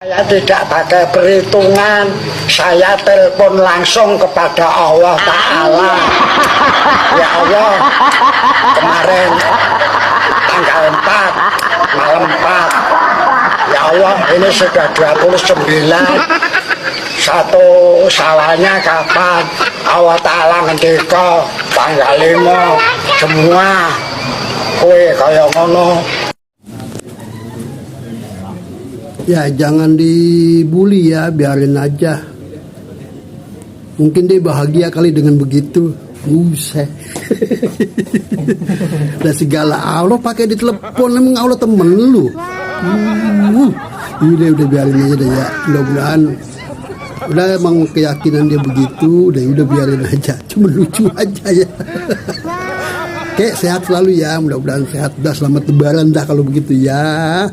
Saya tidak pakai perhitungan, saya telepon langsung kepada Allah Ta'ala. Ya Allah, kemarin tanggal 4, malam 4, ya Allah ini sudah 29, satu Syawalnya kapan? Allah Ta'ala ngendika tanggal 5, semua kue kaya ngono. Ya jangan dibully ya, biarin aja. Mungkin dia bahagia kali dengan begitu. Buset. Dan segala Allah pakai di telepon, emang Allah temen lu. Udah biarin aja deh ya. Mudah-mudahan udah emang keyakinan dia begitu, udah biarin aja. Cuma lucu aja ya. Oke, sehat selalu ya. Mudah-mudahan sehat. Dah selamat lebaran dah kalau begitu ya.